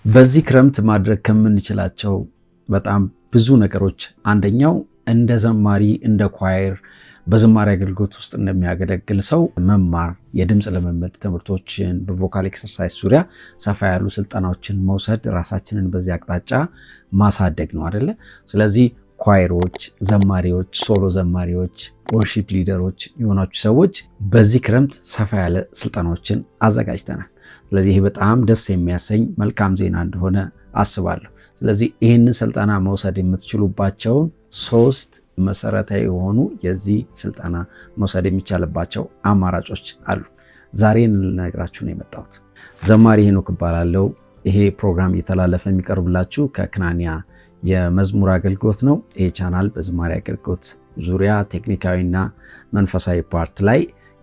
በዚህ ክረምት ማድረግ ከምንችላቸው በጣም ብዙ ነገሮች አንደኛው እንደ ዘማሪ፣ እንደ choir፣ በዝማሬ አገልግሎት ውስጥ እንደሚያገለግል ሰው መማር፣ የድምፅ ልምምድ ትምህርቶችን፣ በ vocal exercise ዙሪያ ሰፋ ያሉ ስልጠናዎችን መውሰድ፣ ራሳችንን በዚህ አቅጣጫ ማሳደግ ነው አደለ? ስለዚህ choir ኦች፣ ዘማሪዎች፣ solo ዘማሪዎች፣ worship leader ኦች የሆናችሁ ሰዎች በዚህ ክረምት ሰፋ ያለ ስልጠናዎችን አዘጋጅተናል። ስለዚህ ይህ በጣም ደስ የሚያሰኝ መልካም ዜና እንደሆነ አስባለሁ። ስለዚህ ይህንን ስልጠና መውሰድ የምትችሉባቸውን ሶስት መሰረታዊ የሆኑ የዚህ ስልጠና መውሰድ የሚቻልባቸው አማራጮች አሉ። ዛሬ ልነግራችሁ ነው የመጣሁት። ዘማሪ ሄኖክ እባላለሁ። ይሄ ፕሮግራም እየተላለፈ የሚቀርብላችሁ ከክናንያ የመዝሙር አገልግሎት ነው። ይሄ ቻናል በዝማሬ አገልግሎት ዙሪያ ቴክኒካዊና መንፈሳዊ part ላይ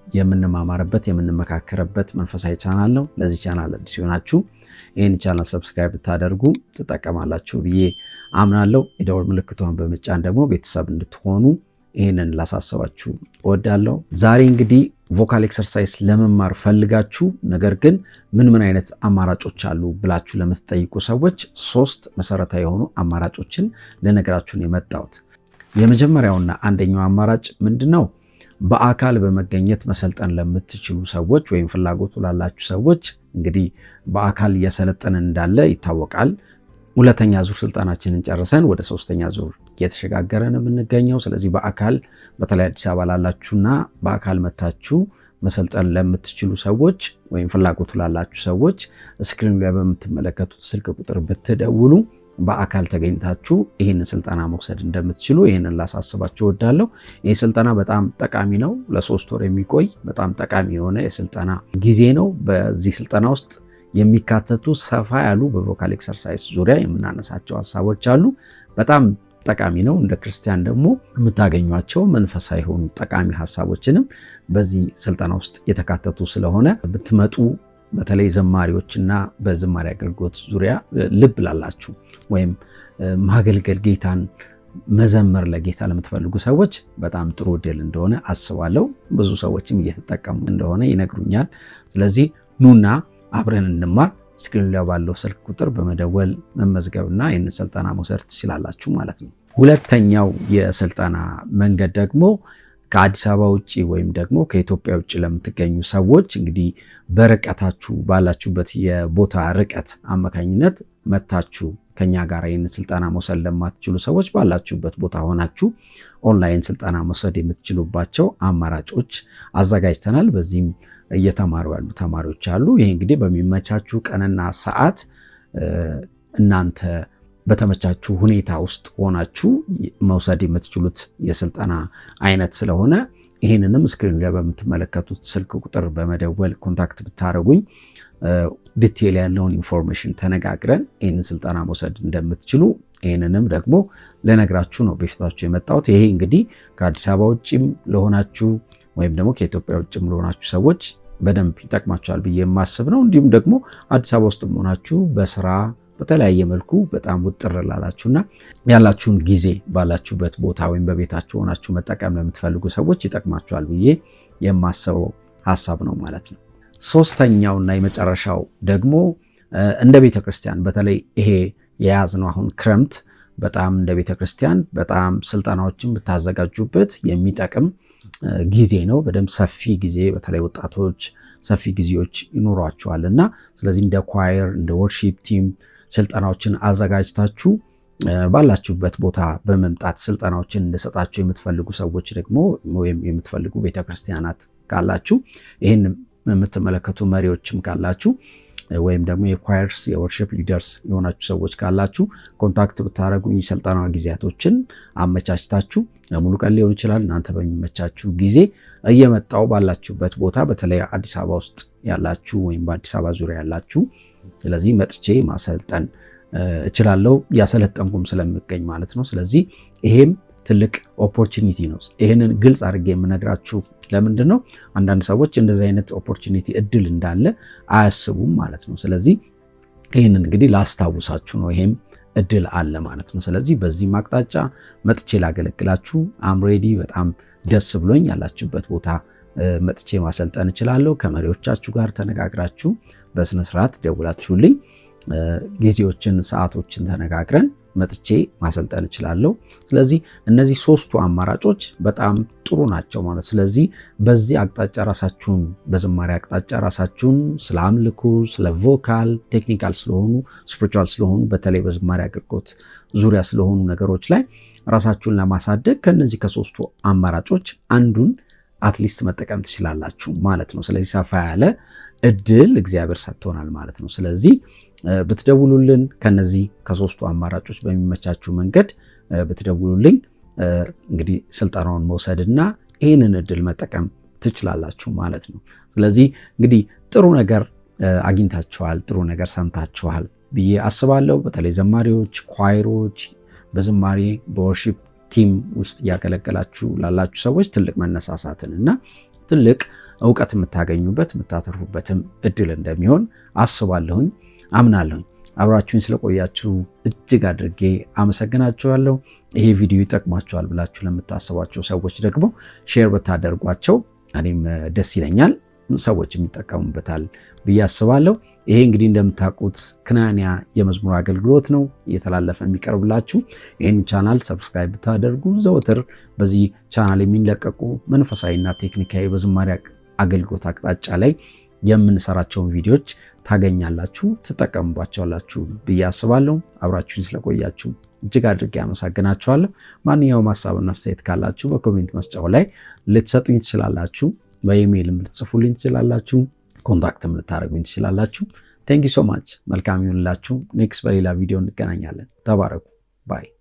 የምንማማርበት፣ የምንመካከርበት መንፈሳዊ ቻናል ነው። ለዚህ ቻናል አዲስ ሲሆናችሁ ይህን channel subscribe ብታደርጉ ትጠቀማላችሁ ብዬ አምናለሁ። የደወል ምልክቷን በመጫን ደግሞ ቤተሰብ እንድትሆኑ ይህንን ላሳስባችሁ እወዳለሁ። ዛሬ እንግዲህ vocal exercise ለመማር ፈልጋችሁ ነገር ግን ምን ምን አይነት አማራጮች አሉ ብላችሁ ለምትጠይቁ ሰዎች ሶስት መሰረታዊ የሆኑ አማራጮችን ልነግራችሁ ነው የመጣሁት። የመጀመሪያውና አንደኛው አማራጭ ምንድን ነው? በአካል በመገኘት መሰልጠን ለምትችሉ ሰዎች ወይም ፍላጎቱ ላላችሁ ሰዎች እንግዲህ በአካል እያሰለጠንን እንዳለ ይታወቃል። ሁለተኛ ዙር ስልጠናችንን ጨርሰን ወደ ሶስተኛ ዙር እየተሸጋገረን የምንገኘው። ስለዚህ በአካል በተለይ አዲስ አበባ ላላችሁና በአካል መታችሁ መሰልጠን ለምትችሉ ሰዎች ወይም ፍላጎቱ ላላችሁ ሰዎች screen ኑ ላይ በምትመለከቱት ስልክ ቁጥር ብትደውሉ በአካል ተገኝታችሁ ይህንን ስልጠና መውሰድ እንደምትችሉ ይህንን ላሳስባችሁ እወዳለሁ። ይህ ስልጠና በጣም ጠቃሚ ነው። ለ3 ወር የሚቆይ በጣም ጠቃሚ የሆነ የስልጠና ጊዜ ነው። በዚህ ስልጠና ውስጥ የሚካተቱ ሰፋ ያሉ በ vocal exercise ዙሪያ የምናነሳቸው ሀሳቦች አሉ። በጣም ጠቃሚ ነው። እንደ ክርስቲያን ደግሞ የምታገኟቸው መንፈሳዊ የሆኑ ጠቃሚ ሀሳቦችንም በዚህ ስልጠና ውስጥ የተካተቱ ስለሆነ ብትመጡ በተለይ ዘማሪዎችና በዝማሬ አገልግሎት ዙሪያ ልብ ላላችሁ ወይም ማገልገል፣ ጌታን መዘመር ለጌታ ለምትፈልጉ ሰዎች በጣም ጥሩ እድል እንደሆነ አስባለሁ። ብዙ ሰዎችም እየተጠቀሙ እንደሆነ ይነግሩኛል። ስለዚህ ኑና አብረን እንማር። Screen ላይ ባለው ስልክ ቁጥር በመደወል መመዝገብና ይህንን ስልጠና መውሰድ ትችላላችሁ ማለት ነው። ሁለተኛው የስልጠና መንገድ ደግሞ ከአዲስ አበባ ውጭ ወይም ደግሞ ከኢትዮጵያ ውጭ ለምትገኙ ሰዎች እንግዲህ በርቀታችሁ ባላችሁበት የቦታ ርቀት አማካኝነት መታችሁ ከኛ ጋር ይህንን ስልጠና መውሰድ ለማትችሉ ሰዎች ባላችሁበት ቦታ ሆናችሁ ኦንላይን ስልጠና መውሰድ የምትችሉባቸው አማራጮች አዘጋጅተናል። በዚህም እየተማሩ ያሉ ተማሪዎች አሉ። ይህ እንግዲህ በሚመቻችሁ ቀንና ሰዓት እናንተ በተመቻችሁ ሁኔታ ውስጥ ሆናችሁ መውሰድ የምትችሉት የስልጠና አይነት ስለሆነ ይህንንም screen ኑ ላይ በምትመለከቱት ስልክ ቁጥር በመደወል contact ብታደርጉኝ detail ያለውን information ተነጋግረን ይህንን ስልጠና መውሰድ እንደምትችሉ ይህንንም ደግሞ ልነግራችሁ ነው በፊታችሁ የመጣሁት። ይሄ እንግዲህ ከአዲስ አበባ ውጭም ለሆናችሁ ወይም ደግሞ ከኢትዮጵያ ውጭም ለሆናችሁ ሰዎች በደንብ ይጠቅማችኋል ብዬ የማስብ ነው። እንዲሁም ደግሞ አዲስ አበባ ውስጥም ሆናችሁ በስራ በተለያየ መልኩ በጣም ውጥር ላላችሁና ያላችሁን ጊዜ ባላችሁበት ቦታ ወይም በቤታችሁ ሆናችሁ መጠቀም ለምትፈልጉ ሰዎች ይጠቅማችኋል ብዬ የማስበው ሀሳብ ነው ማለት ነው። ሶስተኛውና የመጨረሻው ደግሞ እንደ ቤተ ክርስቲያን በተለይ ይሄ የያዝነው አሁን ክረምት በጣም እንደ ቤተ ክርስቲያን በጣም ስልጠናዎችን ብታዘጋጁበት የሚጠቅም ጊዜ ነው። በደንብ ሰፊ ጊዜ በተለይ ወጣቶች ሰፊ ጊዜዎች ይኖሯቸዋል እና ስለዚህ እንደ choir፣ እንደ worship team ስልጠናዎችን አዘጋጅታችሁ ባላችሁበት ቦታ በመምጣት ስልጠናዎችን እንድሰጣችሁ የምትፈልጉ ሰዎች ደግሞ ወይም የምትፈልጉ ቤተክርስቲያናት ካላችሁ፣ ይህን የምትመለከቱ መሪዎችም ካላችሁ ወይም ደግሞ የ choirs፣ የ worship leaders የሆናችሁ ሰዎች ካላችሁ contact ብታደርጉኝ የስልጠና ጊዜያቶችን አመቻችታችሁ ሙሉ ቀን ሊሆን ይችላል፣ እናንተ በሚመቻችሁ ጊዜ እየመጣው ባላችሁበት ቦታ በተለይ አዲስ አበባ ውስጥ ያላችሁ ወይም በአዲስ አበባ ዙሪያ ያላችሁ ስለዚህ መጥቼ ማሰልጠን እችላለሁ፣ እያሰለጠንኩም ስለምገኝ ማለት ነው። ስለዚህ ይሄም ትልቅ opportunity ነው። ይህንን ግልጽ አድርጌ የምነግራችሁ ለምንድን ነው? አንዳንድ ሰዎች እንደዚህ አይነት opportunity እድል እንዳለ አያስቡም ማለት ነው። ስለዚህ ይህንን እንግዲህ ላስታውሳችሁ ነው። ይሄም እድል አለ ማለት ነው። ስለዚህ በዚህም አቅጣጫ መጥቼ ላገለግላችሁ I'm ready። በጣም ደስ ብሎኝ ያላችሁበት ቦታ መጥቼ ማሰልጠን እችላለሁ። ከመሪዎቻችሁ ጋር ተነጋግራችሁ በስነስርዓት ደውላችሁልኝ ጊዜዎችን፣ ሰዓቶችን ተነጋግረን መጥቼ ማሰልጠን እችላለሁ። ስለዚህ እነዚህ ሶስቱ አማራጮች በጣም ጥሩ ናቸው ማለት። ስለዚህ በዚህ አቅጣጫ ራሳችሁን፣ በዝማሬ አቅጣጫ ራሳችሁን ስለ አምልኮ፣ ስለ vocal፣ technical ስለሆኑ፣ spiritual ስለሆኑ፣ በተለይ በዝማሬ አገልግሎት ዙሪያ ስለሆኑ ነገሮች ላይ ራሳችሁን ለማሳደግ ከነዚህ ከሶስቱ አማራጮች አንዱን at least መጠቀም ትችላላችሁ ማለት ነው። ስለዚህ ሰፋ ያለ እድል እግዚአብሔር ሰጥቶናል ማለት ነው። ስለዚህ ብትደውሉልን፣ ከነዚህ ከሶስቱ አማራጮች በሚመቻችሁ መንገድ ብትደውሉልኝ እንግዲህ ስልጠናውን መውሰድና ይህንን እድል መጠቀም ትችላላችሁ ማለት ነው። ስለዚህ እንግዲህ ጥሩ ነገር አግኝታችኋል፣ ጥሩ ነገር ሰምታችኋል ብዬ አስባለሁ። በተለይ ዘማሪዎች፣ choir ኦች፣ በዝማሬ በ worship team ውስጥ እያገለገላችሁ ላላችሁ ሰዎች ትልቅ መነሳሳትን እና ትልቅ እውቀት የምታገኙበት፣ የምታተርፉበትም እድል እንደሚሆን አስባለሁኝ፣ አምናለሁኝ። አብራችሁኝ ስለቆያችሁ እጅግ አድርጌ አመሰግናችኋለሁ። ይሄ ቪዲዮ ይጠቅማቸዋል ብላችሁ ለምታስቧቸው ሰዎች ደግሞ share ብታደርጓቸው እኔም ደስ ይለኛል፣ ሰዎች ይጠቀሙበታል ብዬ አስባለሁ። ይሄ እንግዲህ እንደምታውቁት ክናንያ የመዝሙር አገልግሎት ነው እየተላለፈ የሚቀርብላችሁ። ይህን channel subscribe ብታደርጉ ዘወትር በዚህ ቻናል የሚለቀቁ መንፈሳዊና ቴክኒካዊ በዝማሬ አገልግሎት አቅጣጫ ላይ የምንሰራቸውን ቪዲዮዎች ታገኛላችሁ፣ ትጠቀሙባቸዋላችሁ ብዬ አስባለሁ። አብራችሁኝ ስለቆያችሁ እጅግ አድርጌ አመሰግናችኋለሁ። ማንኛውም ሀሳብና አስተያየት ካላችሁ በ comment መስጫው ላይ ልትሰጡኝ ትችላላችሁ። በኢሜይልም ልትጽፉልኝ ትችላላችሁ። Contact ም ልታደርጉኝ ትችላላችሁ። Thank you so much። መልካም ይሁንላችሁ። Next በሌላ ቪዲዮ እንገናኛለን። ተባረኩ። Bye.